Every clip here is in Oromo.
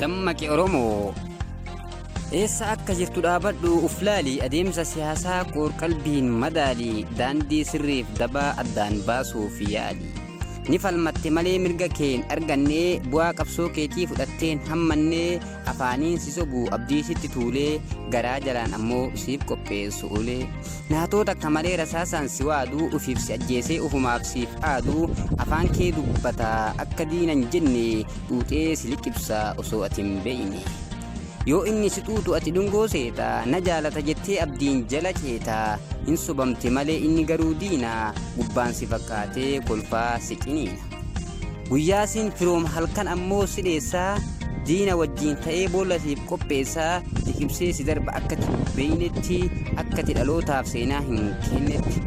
Dammaqi Oromoo! Eessa akka jirtu dhaabadhu uf laali adeemsa siyaasaa qoor-qalbiin madaali daandii sirriif dabaa addaan baasuuf yaali. Ni falmatte malee mirga kee hin arganne bu'aa qabsoo keetii fudhattee hin hammanne afaaniin si sobu abdii sitti tuulee garaa jalaan ammoo siif qopheessu ulee. Naatoo takka malee rasaasaan si waadu ufiif si ajjeesee ufumaaf siif aadu afaan kee dubbata akka diina hin jenne xuuxee si liqibsa osoo ati hin beeyne. Yoo inni si xuuxu ati dhungoo seeta na jaalata jettee abdiin jala ceeta hin sobamte malee inni garuu diina gubbaan si fakkaatee kolfaa si ciniina. Guyyaa siin firooma halkan ammoo si dheessa diina wajjiin ta'ee boolla siif qopheessa liqimsee si darba akka ati hin beeynetti akka ati dhalootaaf seenaa hin kennetti.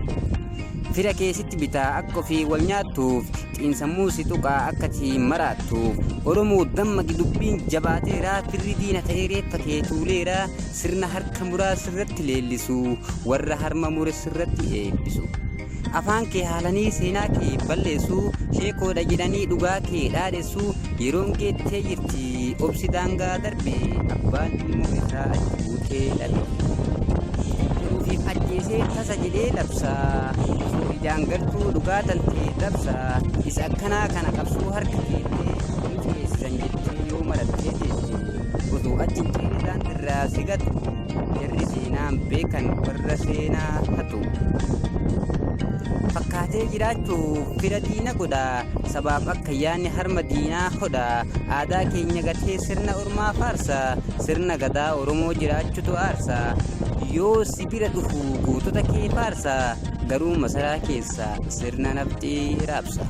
Fira kee sitti bitaa akka ofii wal nyaattuuf xiinsammuu si tuqaa akka ati maraattuuf Oromoo dammaqi dubbiin jabaateera firri diina ta'ee reeffa kee tuuleera sirna harka muraa sirratti leellisu warra harma mure sirratti eebbisu. Afaan kee haalanii seenaa kee balleessu sheekoodha jedhanii dhugaa kee dhaadessu yeroon geettee jirti obsi daangaa darbe abbaan ilmoo isaa achi buutee dhabe. Ofiif ajjeesee tasa jedhee labsa osoo ijaan gartuu dhugaa tantee dabsa isa akkanaa kana qabsoo harka keettee nu ceesisan jettee yoo marattee teette osoo achi hin ceene daandirraa si gatu jarri seenaan beekan warra seenaa hatu. Fakkaatee jiraachuuf fira diina godha sabaaf akka yaanni harma diinaa hodha aadaa keenya gatee sirna ormaa faarsa sirna gadaa Oromoo jiraachutu aarsa yoo si bira dhufu gootota kee faarsa garuu masaraa keessa sirna nafxii raabsa.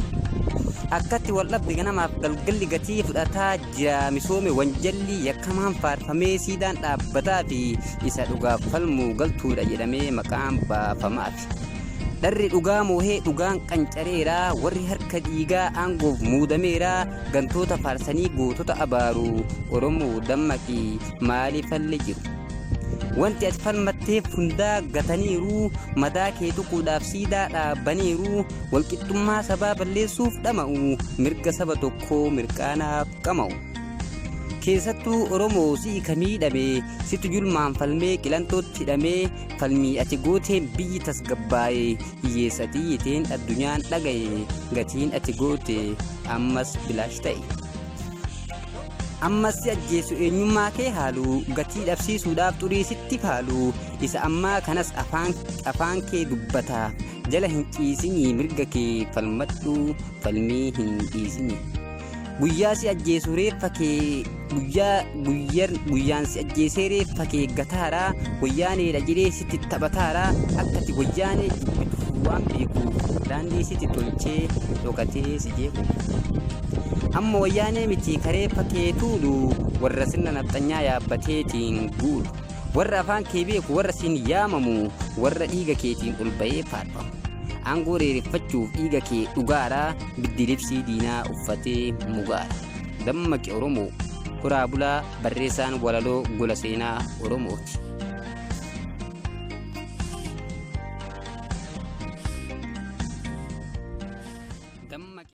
Akkatti wal dhabde ganamaaf galgalli gatii fudhataa jira misoome wanjalli yakkamaan faarfamee siidaan dhaabbataa fi isa dhugaaf falmu galtuudha jedhamee maqaan baafamaafi. Dharri dhugaa moohee dhugaan qancareera warri harka dhiigaa aangoof muudameera gantoota faarsanii gootota abaaru Oromoo dammaqi maali falli jiru. Wanti ati falmatteef hundaa gataniiru, madaa kee tuquudhaaf siidaa dhaabaniiru, walqixxummaa sabaa balleessuuf dhama'u, mirga saba tokkoo mirqaanaaf qama'u. Keessattuu Oromoo si'i ka miidhame, situ julmaan falmee qilantootti hidhamee, falmii ati gooteen biyyi tasgabbaa'e, hiyyeessa ati iyyiteen addunyaan dhagaye, gatiin ati goote ammas bilaash ta'e. Ammas si ajjeesu eenyummaa kee haalu gatii dhabsiisuudhaaf xurii sitti faalu isa ammaa kanas afaan afaan kee dubbata jala hin ciisinii mirga kee falmadhu falmii hin dhiisinii. Guyyaa si ajjeesu reeffa kee guyyaa guyyar guyyaan si ajjeesee reeffa kee gataara wayyaaneedha jedhee sitti taphataara akka ati wayyaanee jibbitu waan beekuuf daandii sitti tolchee dhokatee si jeequ. Amma wayyaanee miti kareeffa kee tuulu warra sirna nafxanyaa yaabbateetiin guulu. Warra afaan kee beeku warra siin yaamamu warra dhiiga keetiin ol ba'ee faarfamu. Aangoo dheereffachuuf dhiiga kee dhugaara biddiribsii diinaa uffatee mugaara. Dammaqi Oromoo horaa bulaa barreessaan walaloo gola seenaa Oromooti.